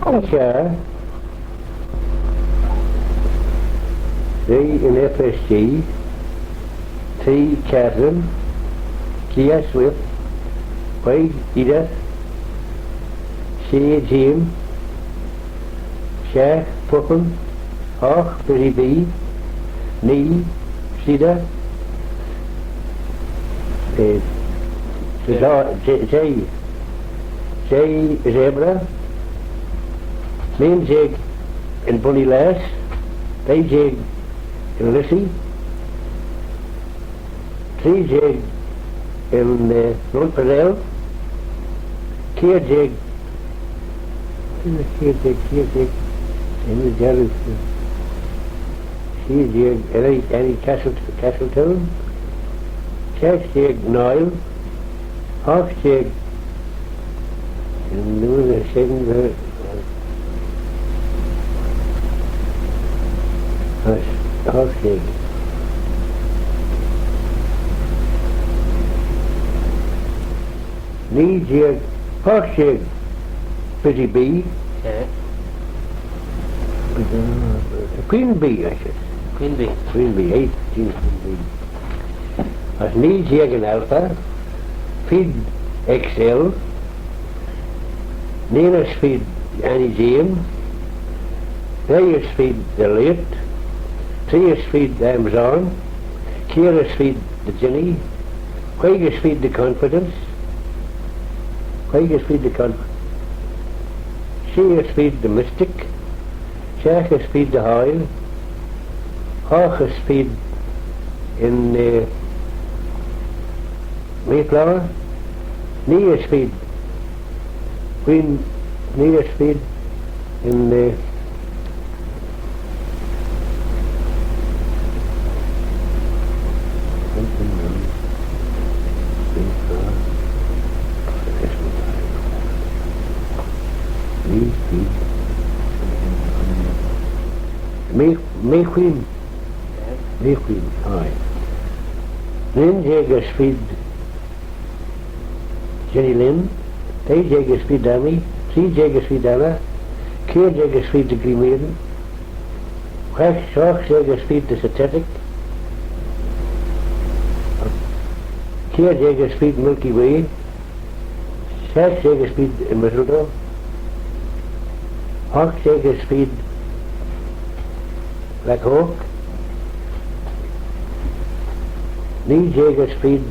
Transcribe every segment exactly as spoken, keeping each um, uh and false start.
Shiar, tree yn F S G, tree Catherine, kiare Swift, hoig Edith, shey Jim, shiaght Puffin, hoght Busy Bee, nee Frida, eh, Zebra. Zebra, nane jeig yn Bonnie Lass, tree jeig yn Lissy, tree jeig yn, eh, Mount Purcell, kiare jeig, kiare jeig, kiare jeig, yn Jarvis, kiare jeig, Annie, Annie Castle, Castletown, kiare jeig Niall, hoght jeig, yn Newyn, eh, As, okay. Nee jeig, hoght jeig, Busy Bee. Eh. Queen Bee, I said. Queen Bee. Queen Bee, eh? Queen Bee. As nee jeig yn Alpha, feed X L, nane as feed Annie Jane, nuy as feed the Late, tree as feed Amazon, kiare as feed the Jenny, hoig as feed the Confidence, hoig as feed the Conf-, shey as feed the Mystic, shiaght as feed the Hoyle, hoght as feed yn, eh, Mayflower, nee as feed, Queen, nee as feed yn, eh, May, May Queen. May Queen, aye. Nane jeig as feed Jenny Lind, tree jeig as feed Danny, tree jeig as feed Anna, kiare jeig as feed the Green Maiden, hoght, hoght jeig as feed the Synthetic, kiare jeig as feed Milky Way, shiaght jeig as feed yn Mistletoe, hoght jeig as feed Black Hawk, nee jeig as feed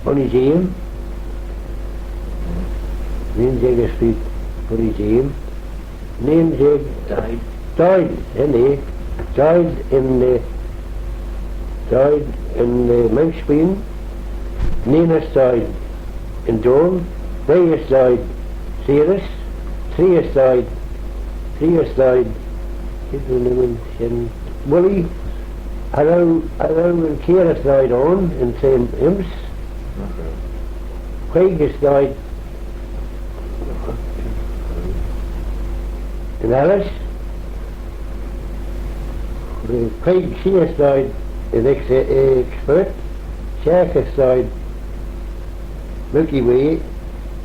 Bonnie Jane, nee jeig as feed Bonnie Jane, nane jeig, Doid. Doid, yn, eh, Doid yn, eh, Doid yn, eh, Mount Speen, nane as Doid yn Doal, nuy as Doid Sirius, tree as Doid, tree as Doid, kid yn imman shen, Willie, cha row, cha row yn kiare as Doid ayn yn Saint Ims, hoig as Doid yn Alice, hoig, shee as Doid yn Ex-, Expert, shiaght as Doid Milky Way,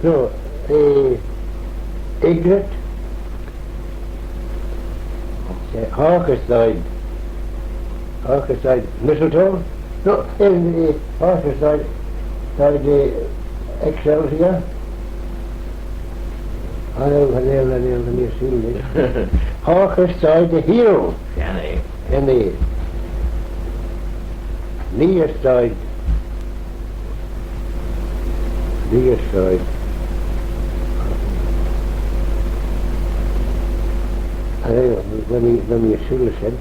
no, eh, Egret, eh, hoght as Doid, hoght as Doid Mistletoe, no, eh, eh, hoght as Doid, Doid, eh, Excelsior. Cha nel, cha nel, cha nel, cha nel, cha nel. Hoght as Doid the Hero. Shen eh. Shen eh. Nee as Doid. Nee as Doid. Cha nel, cha nel, cha nel, cha nel.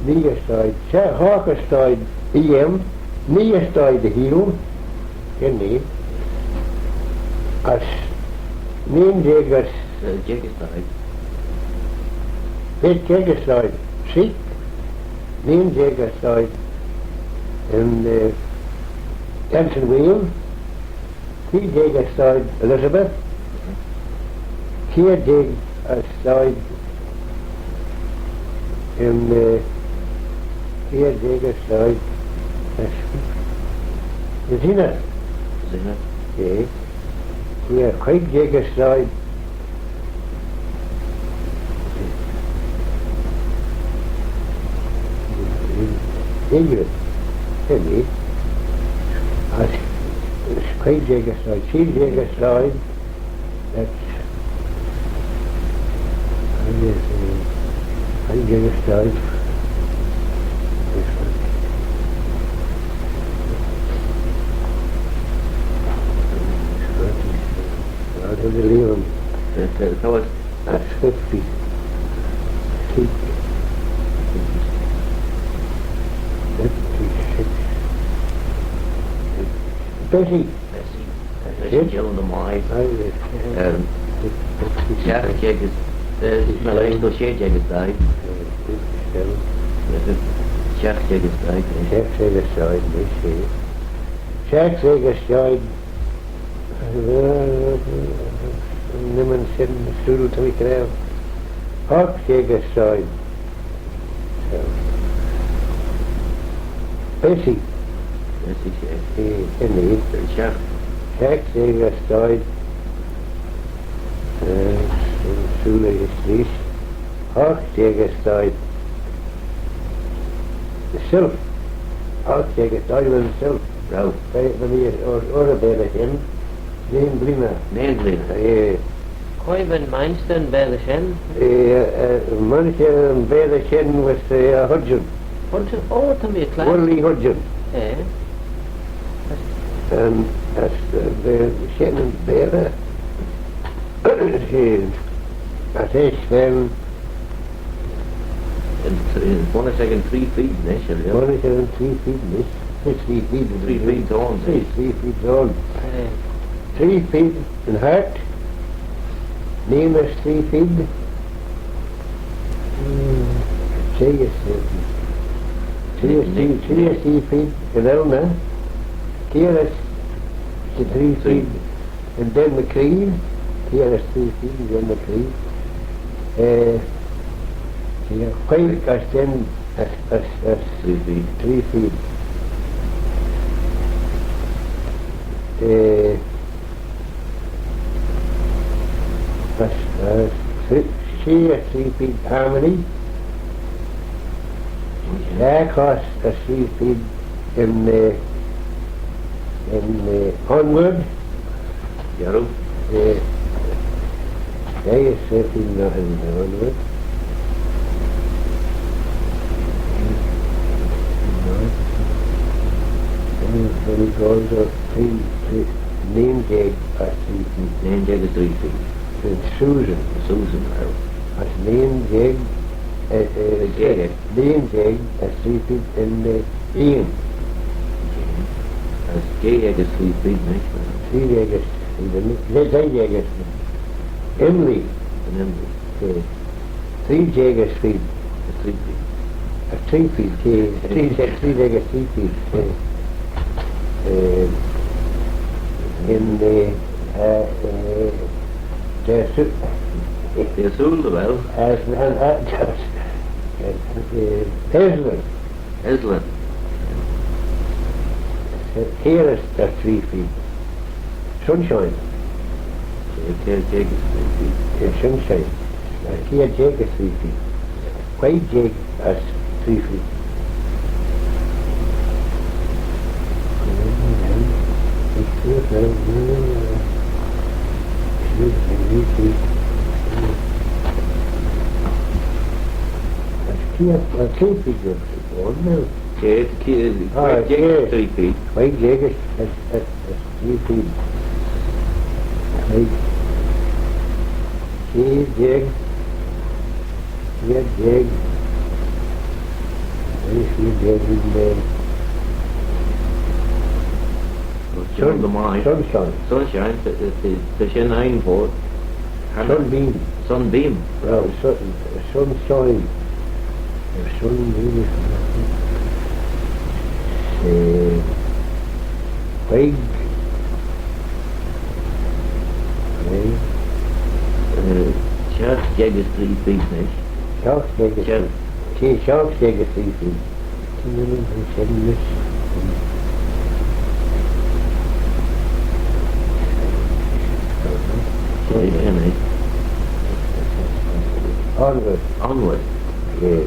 Nee as Doid, shen, hoght as Doid E M, nee as Doid the Hero, shen eh. As nane jeig as, eh, jeig as Doid. Jeig as Doid Sikh, nane jeig as Doid yn, eh, Anson Wheel, tree jeig as Doid Elizabeth, kiare jeig as Doid yn, eh, kiare jeig as Doid as Zenith. Zenith. Eh, kiare, hoig jeig as Doid Ingrid, Timmy, as, as queig jeig as troaid, tree jeig as troaid, that's, I guess, uh, queig jeig as troaid. I'll have to leave him. That's, uh, tell us. That's fifty. Fifty. Fifty-six. Bessie. Bessie. Bessie Joan the Wise. Aye, yes. Um, fifty-seven. Sheagh jeig as, uh, my last was sheagh jeig as daid. Fifty-seven. Sheagh jeig as daid, eh? Sheagh jeig as daid, yes, yes. Sheagh jeig as daid. Neeman shen sooyl ta mee gra. Hoght jeig as troaid. Bessie. Bessie, sheagh. Eh, Kenny. Sheagh. Sheagh jeig as troaid. Eh, sooyl as treesh. Hoght jeig as troaid. Sylph. Hoght jeig as troaid, well, sylph. Row. By, by me, or, or a beaghey shen. Nane bleeaney. Nane bleeaney. Eh. Quoi, va'n mainshter yn baatey shen? Eh, eh, mainshter yn baatey shen was, eh, Hodgson. Hodgson? Oh, ta mee cleayr. Worley Hodgson. Eh. And that's, eh, the shen yn baatey. Eh, at this time, And th-, and one is like in three feet, nish, you know. One is in three feet, nish. Three feet. Three feet tall, three, nish. Three feet tall. Eh. Three feet in height. Name is three feet. Hmm. Say yes, yes. Three is three, three is three feet in Elmer. Here is the three feet. And then McCree, here is three feet, and then McCree. Eh, yeah, quite as then as, as, as three feet. Three feet. Eh, as, as three, she is three feet harmony. Yeah, course, as three feet in, eh, in, eh, Onward. Yarrow. Eh, yeah, yes, yes, in, uh, in Onward. And then it goes up three, three, nine jeig, uh, three feet. Nine jeig is three feet. And Susan. Susan, oh. That's nine jeig, uh, uh, nine jeig. Nine jeig as three feet yn, eh, eean. As jeig as three feet, nish. Three jeig as, yn, three jeig as, Emily. Yn Emily. Eh, three jeig as feet. As three feet. As three feet, eh, three jeig, three jeig as three feet, eh. Eh, yn, eh, eh, eh, Jesu-, Jesu, well. As, and, uh, Eh, Eslin. Eslin. Eh, here is the three feet. Sunshine. Here, here, here is three feet. Eh, Sunshine. Eh, here, here is three feet. Queig jeig as three feet. As kiare, as kiare feet. Oh, no. Kiare, kiare, ah, queig jeig, kiare. Three feet. Queig jeig as, as, as, as three feet. Queig, kiare jeig, kiare jeig, kiare jeig yn, eh, John, the mine. Sunshine. Sunshine, ta, ta, ta shin ain vote. Sunbeam. Sunbeam. Well, sun, sunshine. Sunbeam. Eh, queig. Queig. Eh, sheagh jeig as three feet, nish. Sheagh jeig as three. Sheagh jeig as three feet. Onward. Onward. Yeah.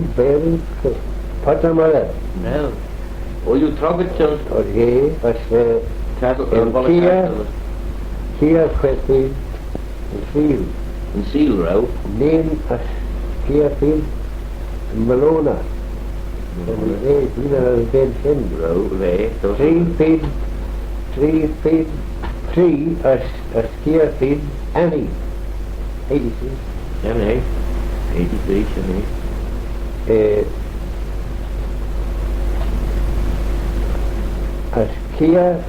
Beaghey, Beaghey, Purt ny Mollaig. Well, ooilley troggit shoh? Ooilley, as, eh, Castle, eh, Mullagh Kiare, Castle. Kiare Queig Feed yn Seeal. Yn Seeal, row? Nane as Kiare Feed yn Molona. Molona. Yn, eh, yn, eh, yn shen. Row, row, row. Tree feed, tree feed, tree as, as Kiare Feed, Annie. Eighty-three. Shen eh? Eighty-three, shen eh? Eh, as Kiare,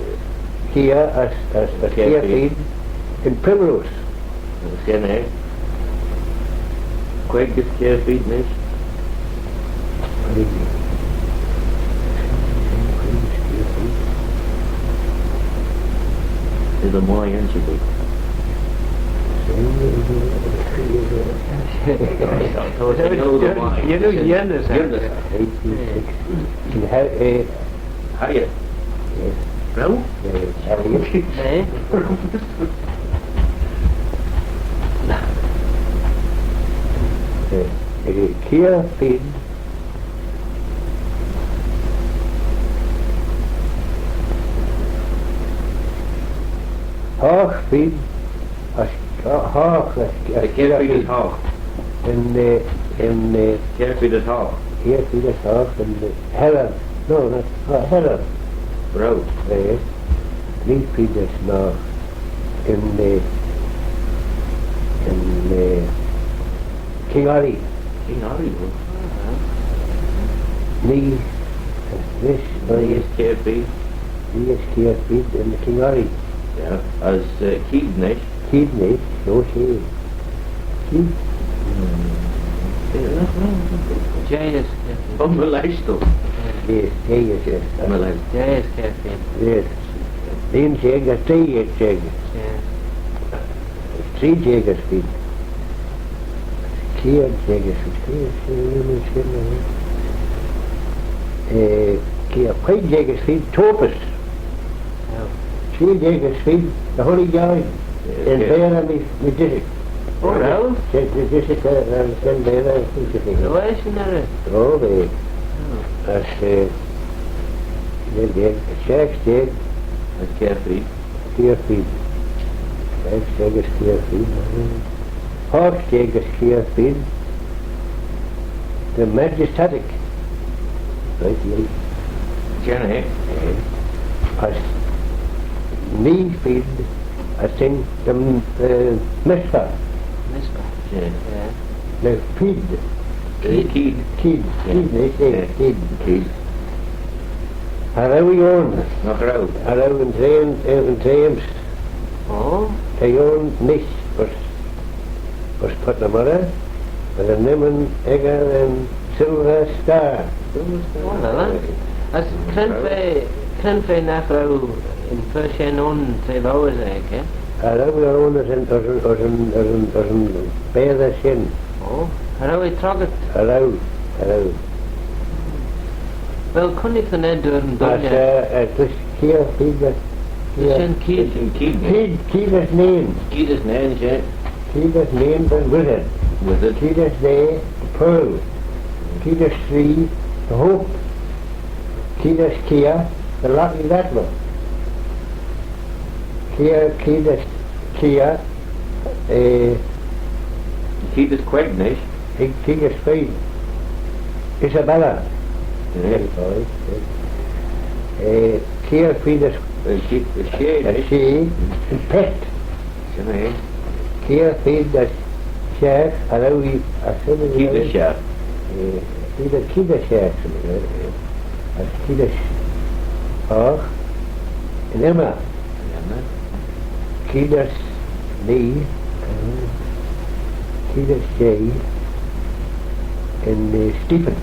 Kiare, as, as, as Kiare Kiare Feed. Feed yn Primrose. Shen eh? Queig as Kiare Feed nish. Is a mie inshagit. You know, you understand. Eighteen sixteen. How, eh, Harriet. Yes. Row? Eh, Harriet. Eh? Eh, eh, Kiare Feed. Hoght Feed. As, ho-, hoght, as, as Kiare Feed. Hoght. Yn, eh, yn, eh, Kiare Feed as hoght. Kiare Feed as hoght, yn, eh, Helen. No, not, uh, Helen. Row. Eh, Lee Feed as hoght. Yn, eh, yn, eh, King Ollie. King Ollie, well. Lee, eh, nish, Lee as Kiare Feed. Lee as Kiare Feed yn King Ollie. Yeah, as, eh, Keed nish. Keed nish, no, she. Keed. Jay as Kiare Feed. Oh, Molestal. Yes, Jay as, yes. Molestal. Jay as Kiare Feed. Yes. Lee as Jay, as Jay as Jay. Yeah. Tree Jay as Feed. Kiare Jay as Feed. Kiare, eh, Kiare, Queig Jay as Feed, Topus. Tree Jay as Feed, the Holy Joy. Yn Beaghey, my, my district. Oh, row? Shen, my district, eh, eh, shen Beaghey, my district. No, eh, shen eh. Oh, eh. Oh. As, eh, Jay, Jay, Shark Jay. As Kiare Feed. Kiare Feed. Right, Shark as Kiare Feed. Hoght Jay as Kiare Feed. The Majestic. Right, yeah. Shen eh? Yeah. As Mee Feed, I think, the, uh, Mizpah. Mizpah. Yeah. Yeah. No, Feed. Keed. Keed. Keed. Yeah. Keed, they say, yeah. Keed. Keed. Cha row eh ayn. Nagh row. Cha row yn traa, yn traa. Oh. Ta ayn nish, as, as Purt ny Mollaig, as yn imman echey yn Silver Star. Silver Star. Oh, well, eh? As cre'n fa, cre'n fa nagh row yn fer shen ayn tra v'ou echey, eh? Cha row eh ayn as yn, as yn, as yn, as yn, as yn baatey shen. Oh, cha row eh troggit? Cha row, cha row. Well, cooinaghtyn enney yn dooinney. As, eh, eh, just Kiare Feed, eh, Kiare. Shen Keed. Shen Keed. Keed, Keed as nane. Keed as nane, shen. Keed as nane, the wizard. Wizard. Keed as day, the pearl. Keed as three, the hope. Keed as kiare, the lucky rattler. Kiare, Keed as kiare, eh, Keed as queig nish. Keed, Keed as feed. Isabella. Yeah. Sorry. Eh, Kiare Feed as, eh, Keed as shey, as shey. Pet. Shen eh. Kiare Feed as shiaght, cha row eh, as Keed as shiaght. Eh, Keed as, Keed as shiaght, eh, as Keed as, oh, yn Emma. Yn Emma. Keed as nee, eh, Keed as shey, yn, eh, Stephen.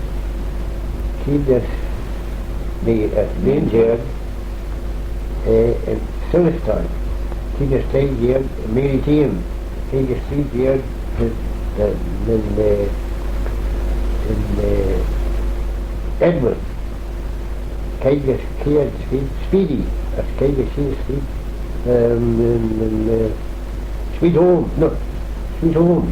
Keed as nee, eh, Nane Jeig, eh, yn Silverstone. Keed as tree jeig, Mary Jane. Keed as tree jeig, yn, yn, yn, eh, yn, eh, Edward. Keead as, keead as feed, Speedy, as keead as sheean as feed, um, um, um, uh, Sweet Home, no, Sweet Home.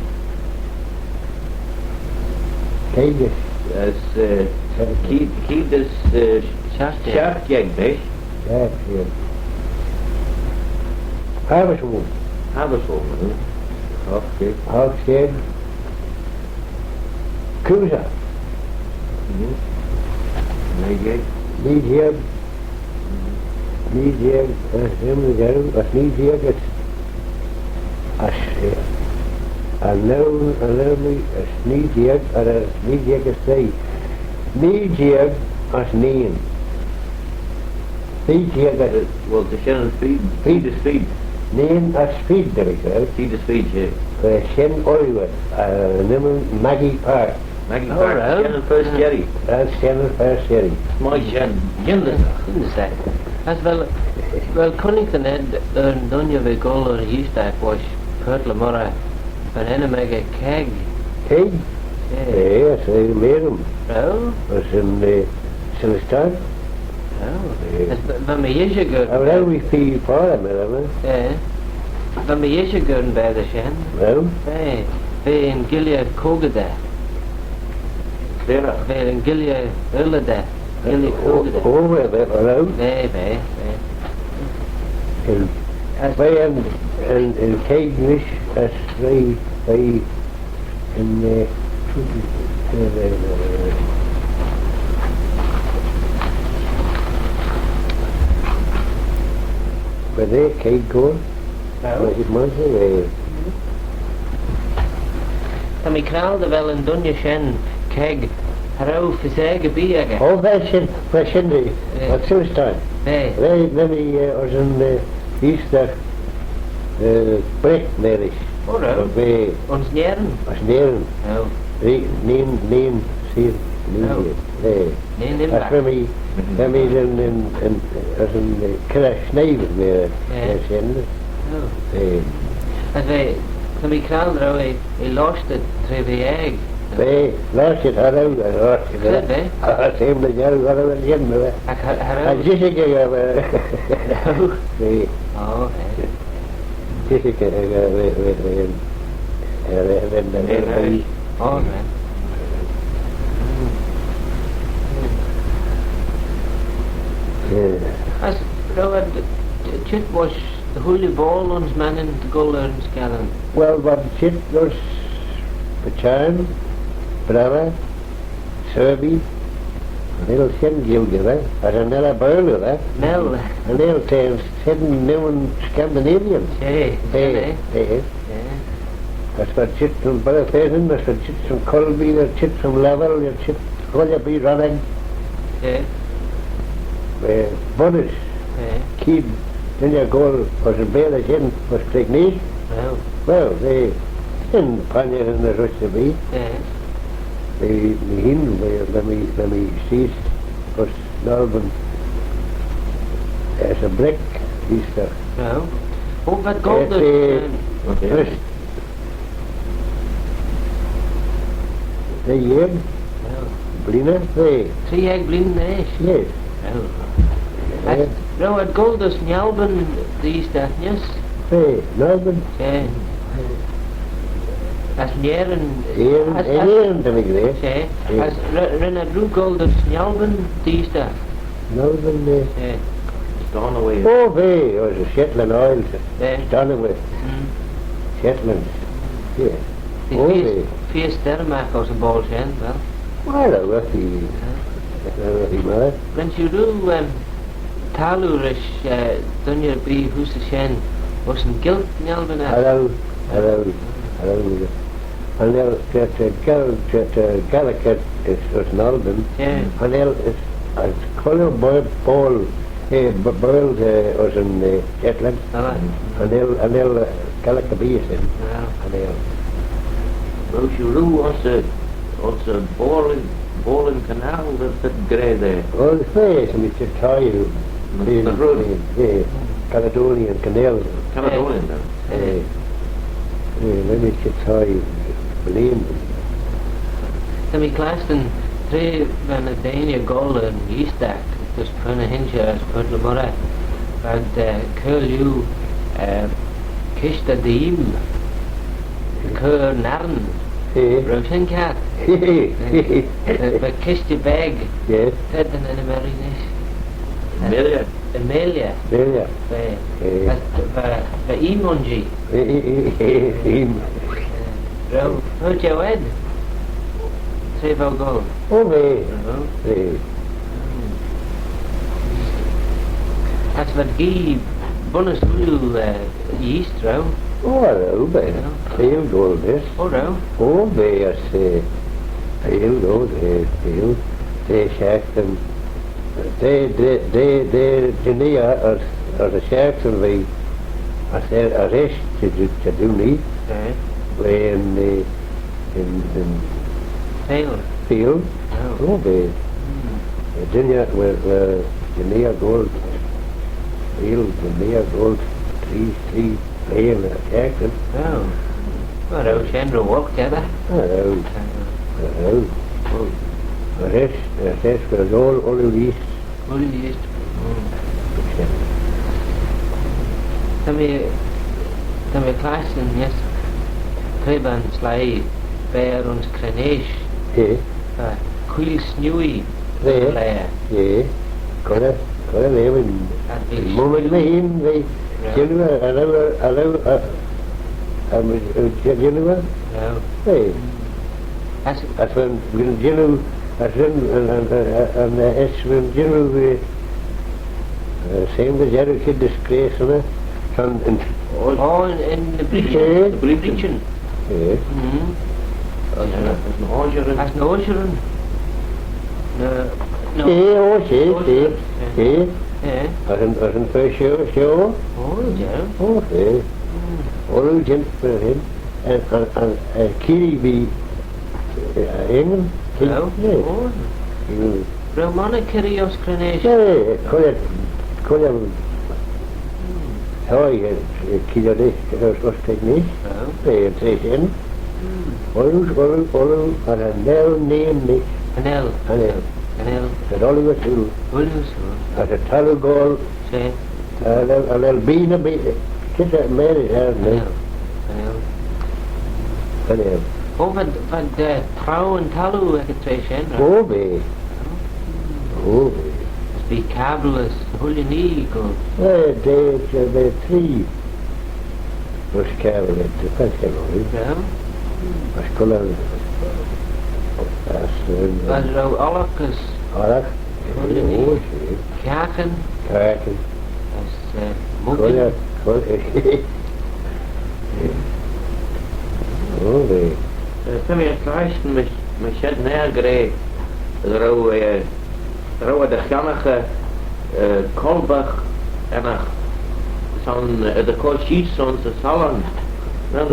Keead as, as, uh, uh, keead, keead as, uh, shiaght, shiaght jeig, eh? Shiaght jeig. Harvest Home. Harvest Home, eh? Hoght jeig. Hoght jeig. Cruiser. Mhm. Naoi jeig. Naoi jeig. Naoi jeig, eh, him the girl, as naoi jeig as, as, eh, an Ill-, an Illinois, as naoi jeig, as naoi jeig as tree. Naoi jeig as nane. Naoi jeig as, eh, well, ta shen yn feed, feed as feed. Nane as feed, dy vel. Feed as feed, yeah. Eh, shen Oliver, eh, yn imman Maggie Park. Maggie Park, shen yn first jerry. Well, shen yn first jerry. Mie shen, yindys. Yindys, eh. As well, well, cur enney er yn dooinney v'eh goll er y eeastagh voish Purt le Moirrey, va'n ennym echey Keg. Keg? Eh. Eh, as eh, meerym. Oh. As yn, eh, Sillerstown. Oh. Eh. As va, va my yishig er... Ah, well, we fee far, eh? Eh. Va my yishig er yn baatey shen. Well? Eh. V'eh yn guilley coagey da. Clear. V'eh yn guilley ollagh da. Guilley coagey da. Oh, oh, well, well, well. V'eh, v'eh, v'eh. Yn, as v'eh yn, yn, yn Keg nish, as v'eh, v'eh yn, eh, va eh Keg goll? Well. Well, it must be, eh. Ta mee credjal dy vel yn dooinney shen Keg, cha row fys aeg erbee echey. Oh, va shen, va shen, eh, eh, va Sillerstown. Eh. Va, va mee, eh, ayns yn, eh, eeastagh, eh, Breck marish. Oh, row? Va. Ayns Nerin? Ayns Nerin. Oh. Va, nane, nane, sheean, nane. Oh. Va. Nane, nane. As va mee, va mee yn, yn, yn, as yn, eh, Kirragh Shnevin, eh, eh, shen. Oh. Eh. As va, ta mee credjal row eh, eh, lostey tra v'eh aeg. Va, lostey, cha row, eh, lostey. Cha row, eh? Ah, shen dy jarroo, cha row eh shen, eh. Ach cha, cha row. Cha jishig eh, eh. Oh. Va. Oh, eh. Jishig eh, eh, eh, eh, eh, eh, eh, eh, eh, eh. Oh, eh. Eh. As row ad, ch-, ch-, çheet voish dy hooill boayl ayns Mannin dy goll er yn skallyn? Well, v'ad çheet voish Patern, Bragher, Serby, cha nel shen Gaelg, eh? As cha nel eh Baarle, eh? Cha nel. Cha nel, t'eh, t'eh yn imman Scandinavian. Eh, eh, eh. Eh. As v'ad çheet son Balley Pheasant, as v'ad çheet son Colby, v'ad çheet son Lovell, v'ad çheet son Colby Ronag. Eh. Eh, bunnys. Eh. Keead dooinney goll ayns y baatey shen, ayns Cregneash. Well. Well, eh, shen pioneer yn roish erbee. Eh. Eh, mee hene, eh, va mee, va mee sheese ayns Nalbin, as y Breck, eeastagh. Well. Oh, v'ad goll, eh, dys, eh, eh, okay. Tree yeig bleeaney, eh. Tree yeig bleeaney, eh? Yes. Oh. Eh. As row ad goll dys Nalbin dy eeastagh nish? Eh, Nalbin. Eh. As Nerin. Nerin, as, eh, as Nerin, ta mee gra. Eh. Eh. As re-, ren ad rieau goll dys Nalbin dy eeastagh? Nalbin, eh. Eh. Stornoway. Oh, va, oh, the Shetland Isles. Eh. Stornoway. Mm. Shetland. Yeah. Oh, va. Feer, feer sterrym magh ayns y boayl shen, well. Well, lucky. Yeah. Lucky, man. Ren shiu rieau, um, taggloo rish, eh, dooinney erbee heose shen, ayns yn Ghaelg Nalbin, eh? Cha row, cha row, cha row. Cha nel, ta, ta Gael-, ta, ta Gaelg ayns, ayns Nalbin. Yeah. Cha nel, as, as cooilley boayl, boayl, eh, b-, boayl, eh, ayns yn, eh, Shetland. Ah. Cha nel, cha nel, eh, Gaelg erbee ayns shen. Ah. Cha nel. Row shiu rieau ayns y, ayns y boayl, boayl yn canal, dy, dy gra da? Oh, va, ta mee çheet thie. The, the road. Eh, eh, Caledonian Canal. Caledonian, eh. Eh, eh, va mee çheet thie blein. Ta mee clashtyn, tra va ny deiney goll er yn eeastagh, As pur ny h-inshey as purt ny moirrey, v'ad, eh, cur liooar, eh, kishtey dy eeym, cur yn arran. Eh. Row shen kiart? Eh, va kishtey beg. Yes. T'ad yn ennym er nish? Amelia. Amelia. Amelia. Va, eh, va, va, va eeym ayns jee. Eh, eh, eh, eh, eh. Eh, row, row jeu ayd? She v'ou goll. O, va. Row. Va. As v'ad gee bunnys ooilley, eh, yeeast, row? O, row, va. Row. Feayll goll dys. O, row. O, va, as, eh, feayll goll, eh, feayll. T'eh shiaghtin. T'eh, t'eh, t'eh, t'eh, jean oie, as, as y shiaghtin va, as er, as eisht, ta, ta, ta dooinee. Eh. Va yn, eh, yn, yn feayll. Feayll? Oh. Oh, va. Hmm. Eh, dooiney, va, va, jean oie goll, feayll, jean oie goll, tree, tree, feayll, eh, shiaghtin. Oh. Well, row shen ry-ghoyrt, edyr. Ah, row. Ah, row. Oh. As eisht, as eisht, va ooilley, ooilley yeeast. Ooilley yeeast. Ta mee, ta mee clashtyn, yes. Tra va'n sleih, v'er ayns Creneash. Eh. Va Queeyl Snewey. Eh. Laa. Eh. Cur, cur laa yn, yn moment mee hene, va jannoo, eh, eh, eh, eh, eh, jannoo, eh. Eh. As, as va'n, va'n jannoo, as va'n, yn, yn, yn, yn, eh, as va'n jannoo, eh, eh, same as earroo kid disgrace, eh, son, yn, oh, yn, yn ny breeachan. Eh. Ny breeachan. Eh. Mm. As ny, as ny osheryn. As ny osheryn. Ny, ny. Eh, oh, she, she, osheryn, eh. Eh. As yn, as yn fer shoh, shoh. Oh, yeah. Oh, eh. Mm. Oh, jeant, eh, him. Eh, eh, eh, eh, Keely va, eh, Engan? Row? Yeah. Oh. Mm. Row monney kirree ayns Creneash? Yeah, cooilley, cooilley, oh, yeah, eh, Keely, eh, ayns, ayns Creneash. Row? Eh, yn treisht shen. Mm. Ooilley, ooilley, ooilley, as cha nel neeyn nish. Cha nel? Cha nel. Cha nel. T'ad ooilley ersooyl. Ooilley ersooyl. As y thalloo goll. She. Cha nel, cha nel bee ny bee, kys eh marish er, no? Cha nel, cha nel. Cha nel. Oh, v'ad, v'ad, eh, traaue yn thalloo ec y traa shen, right? Oh, va. Oh, va. As bee cabbyl as ooilley nhee goll. Eh, t'eh, t'eh, t'eh tree. As cabbyl, eh, t'eh, t'eh, t'eh, yeah. As cooilley, as, eh, as row ollag as ollag. Ooilley nhee. Oh, she. Cakin. Cakin. As, eh, muggin. Cooilley, cooilley. Oh, va. Eh, ta mee er clashtyn, my, my shed yn ayr gra, dy row, eh, row ad dy chionnaghey, eh, colbagh ennagh son, eh, dy chur sheese son 'sy sallan. Va.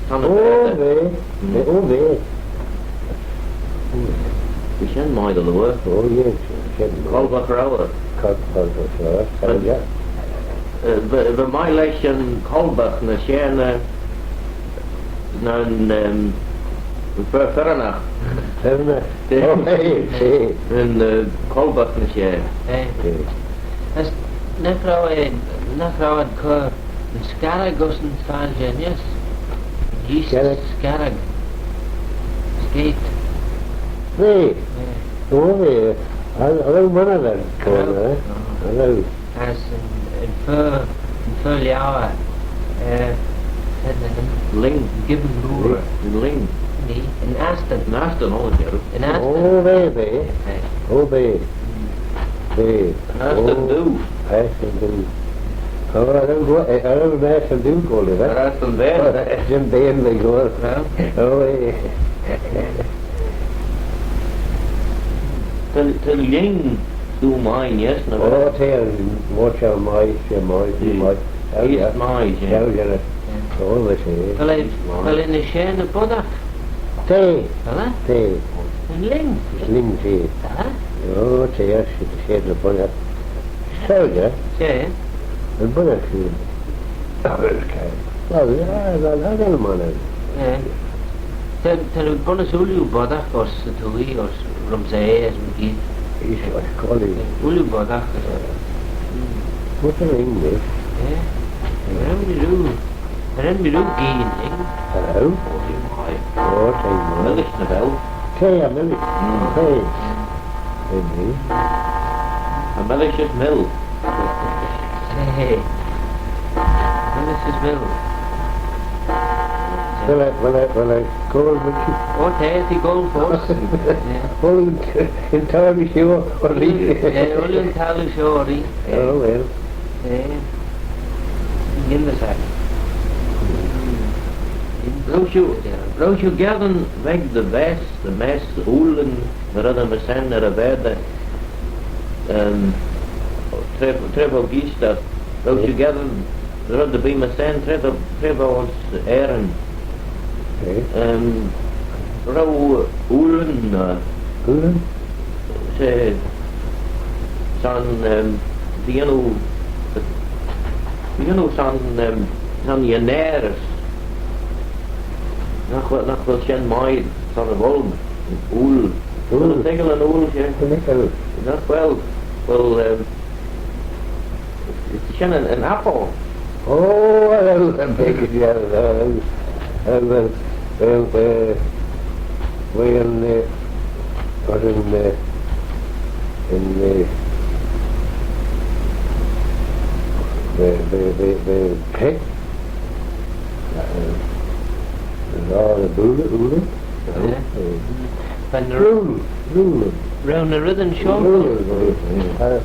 Son y, oh, va. Mm. Va, oh, va. Bee shen mie dy liooar. Oh, yes, shen mie. Colbagh rour. Col-, colbagh rour. Shen, yeah. Eh, va, va mie lesh yn colbagh ny share, eh, na'n, ehm, fer-, ferrinagh. Ferrinagh. Eh. Oh, hey, hey. Yn, eh, colbagh ny share. Eh. Hey. As nagh row eh, nagh row ad cur yn scarrag ayns yn thie jeant? Yeeast. Scarrag. Scarrag. Skate. Va. Eh. Oh, va. Cha, cha row monney v'ad cur, eh? Cha row. As yn, yn fer, yn fer liauyr, eh, yn, yn ling. Gibbon mooar. Yn ling. Ny, yn astan. Yn astan, oh, yeah. Yn astan. Oh, va, va. Eh. Oh, va. Va. Yn astan doo. Astan doo. Oh, cha row, eh, cha row yn astan doo goll, eh? Yn astan bane. Oh, yn astan bane, va goll. Well. Oh, va. T'ad, t'ad ling doo mie, yes, nagh row? Oh, t'ad, my, my, my, my. Oh, yeah. Yes, my, yeah. Yeah, yeah. Oh, that's it. Well, eh, well, eh, ny share ny bodagh? T'ad. Well, eh? T'ad. Yn ling? Yn ling, t'ad. Well, eh? Oh, t'ad, yes, ny share ny bodagh. Soldier? T'ad. Yn bodagh, eh. Oh, okay. Well, yeah, well, I don't mind it. Eh. T'ad, t'ad bunnys ooilley bodagh ayns y twoaie, ayns Rhumsaa, as mygeayrt. He's got calling. Ooilley boddagh. What's the name, miss? Eh? Ren mee rieau, ren mee rieau geeyn, eh? Hello? Oh, thank you. Millish na bell. Hey, I'm Millish. Mm. Hey. Hey, me. A millish is mill. Hey. Millish is mill. Well, I, well, I, well, I call Mickey. Oh, t'eh, t'eh goll foast. Yeah. Oh, in, in town show, or... Yeah, well, in town show, or... Oh, well. Eh, yindyssagh. Row shiu, row shiu geddyn veg dy vest, dy mess, ooillyn, ny reddyn myr shen er y vard, ehm, tra, tra v'ou geesh, row shiu geddyn red erbee myr shen, tra, tra v'ou ayns Éirinn. Eh? Ehm, row ooillyn, eh, ooillyn? She, son, ehm, dy yannoo, dy yannoo son, ehm, son ynnayr as, nagh vel, nagh vel shen mie son y vollm, ooil. Ooil. Ooil, toiggal yn ooil, she. Toiggal. Nagh vel, well, ehm, shen yn, yn apple. Oh, hello, hello, hello, hello, hello, eh, well, eh, was in, eh, in, eh, the, the, the, the pig, eh, the, the bull, bull. Yeah. Rule, rule. Round the rhythm show? Rule, rule, rule. Uh,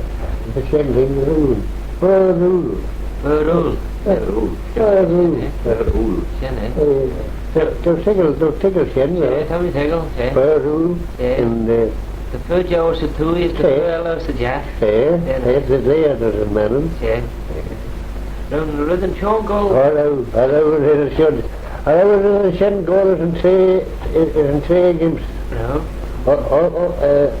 the same thing, rule. Fir rule. Fir rule. Fir rule. Fir rule. Fir rule. Shen, eh? Uh, so, so, toiggal, so, toiggal shen, yeah. Yeah, tell me toiggal, yeah. Fir rule. Yeah. And, uh, the fir jeu 'sy twoaie, the fir elley 'sy jiass. Yeah, yeah, the, the other man. Yeah. Round the rhythm show, go. Hello, hello, hello, show. Cha row shen goll as yn traa, as yn traa gim's. No. O, o, o, eh,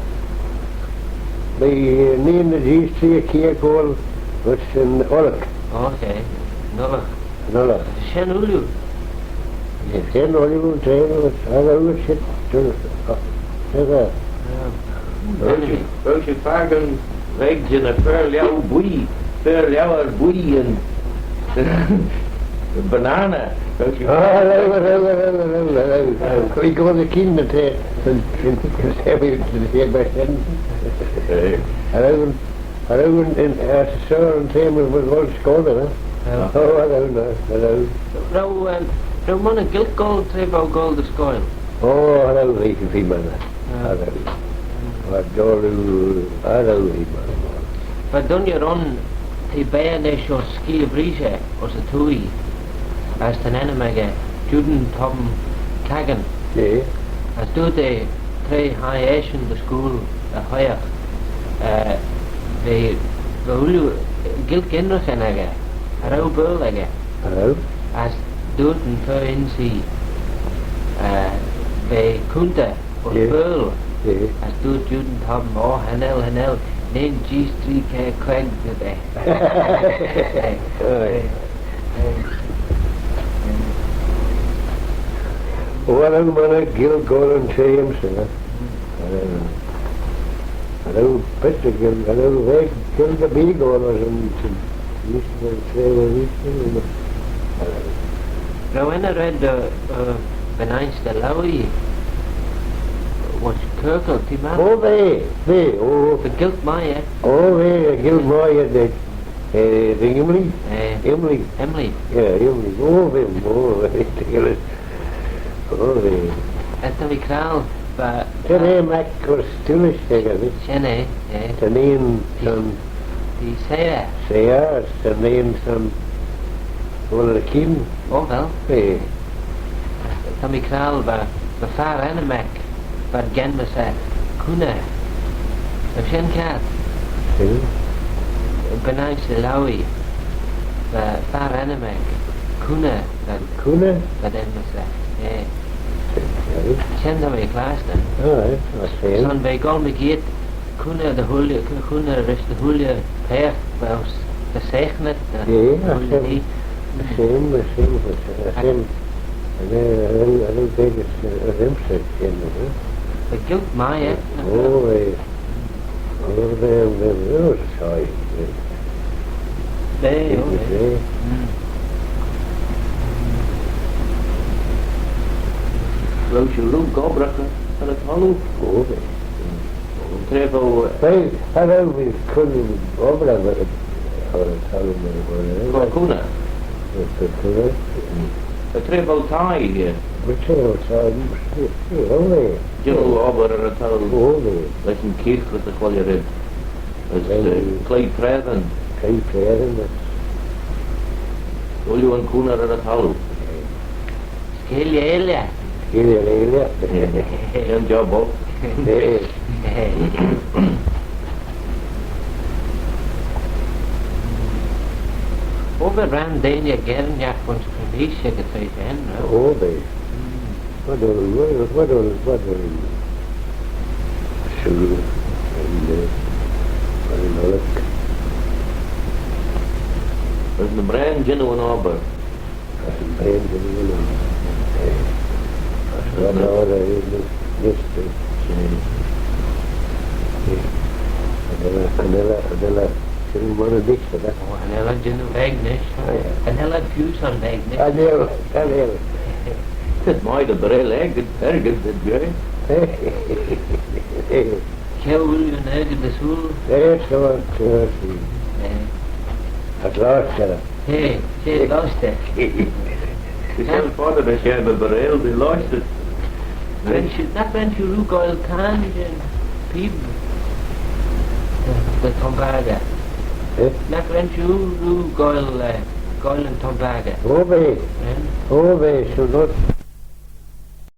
bee, eh, nee ny jees tree kiare goll as yn ollick. Okay. Yn ollick. Yn ollick. Shen ooilley. Shen ooilley yn traa, cha row shit, eh, eh, eh. Row shiu, row shiu fakin veg jeh ny fer lioar bwoaie, fer lioar bwoaie and banana. Row shiu... Oh, hello, hello, hello, hello, hello. We go the king the day, and, and, and say we, the day by then. Eh. Hello, hello, and, and, uh, sir, and say we will go to school, eh? Yeah. Oh, hello, no, hello. Row, um, row monney Gaelg goll tra v'ou goll dy scoill? Oh, hello, we can see, man. Ah. Hello. Va doillee, va doillee, man. Va dooinney ayn t'eh beaghey nish ayns Skeeal Breeshey, ayns y twoaie, as ta'n ennym echey Juan Tom Kagan. Yeah. As dooyrt eh, tra hie eshyn dy scoill y hoiagh, eh, va, va ooilley Gaelg ynrican echey, cha row Baarle echey. Cha row. As dooyrt yn fer-ynsee, eh, va coontey ayns Baarle. Yeah. As dooyrt Juan Tom, oh, cha nel, cha nel, nane jees tree kiare queig dy ve. Aye. Well, I'm gonna Gaelg goll yn traa, eh? Cha row, cha row bit Gaelg, cha row Gaelg erbee goll as yn, yn, yn traa, cha row. Row enney red, uh, uh, Benains dy Lowey, ayns Kirkhill, t'eh magh? O, va, va, o. Va Gaelg mie, eh? O, va, Gaelg mie, eh, eh, dy Imlee? Eh. Imlee. Imlee. Yeah, Imlee. O, va, o, va, o, va. Eh, ta mee credjal, va, ta mee mac ayns Tunis, eh, va. Shen eh, eh. Ta'n een son... T'eh Sarah. Sarah, ta'n een son Willie Keane. O, well. Eh. Ta mee credjal, va, va far-ennym eck, v'ad genmys er Cooney. Ta shen kiart? Shen. Benains dy Lowey, va far-ennym eck, Cooney, v'ad... Cooney? V'ad enmyssit, eh. Shen. Shen ta mee clashtyn. All right, that's fair. Son v'eh goll mygeayrt Cooney dy hooilley, Cooney rish dy hooilley paagh, well, dy seaghney, dy hooilley. Yeah, shen, shen, shen, shen. Dy Gaelg mie, eh? Oh, eh. Well, well, well, sorry. Bea, oh, bea. Mm. Row shiu lurg obbraghey er y thalloo? Oh, bea. Tra v'ou, eh, well, cha row mee cooiney obbraghey er y thalloo, eh, cooiney? Eh, cooiney. Tra v'ou thie, eh? Well, tra v'ou thie, eh, oh, bea. Jannoo obbyr er y thalloo? Oh, bea. Lesh yn keeaghyn as y chooilley red. As, eh, cloie praaveyn. Cloie praaveyn, as ooilley yn cooney er y thalloo. Skeeal elley. Skeeal elley. Yn job, oh. Eh. Oh, va ram deiney Gernyagh ayns Creneash ec y treishteil, no? Oh, bea. Mm. What a, what a, what a, what a, sure, and, uh, what a look. As ny mraane jannoo yn obbyr. As ny mraane jannoo yn obbyr. Eh. As ny mraane, eh, nish, nish, eh. Eh. Cha nel eh, cha nel eh, cha nel eh. Shen monney nish, eh? Oh, cha nel eh jannoo beg nish. Aye. Cha nel eh feeu son beg nish. Cha nel, cha nel. T'ad mie dy Barail ec, ec, ec, ec, ec. Cha vel oo ec dy shooyl? Eh, so, so, so. Eh. T'ad lostey. Hey, hey, lostey. T'eh shen foddey da share dy Barail, t'eh lostey. Ren shiu, nagh ren shiu rieau goaill cayrn jeh'n pib dy, dy Tombagey? Eh? Nagh ren shiu rieau goaill, eh, goaill yn Tombagey? Oh, bea. Ren? Oh, bea, shiu loayrt.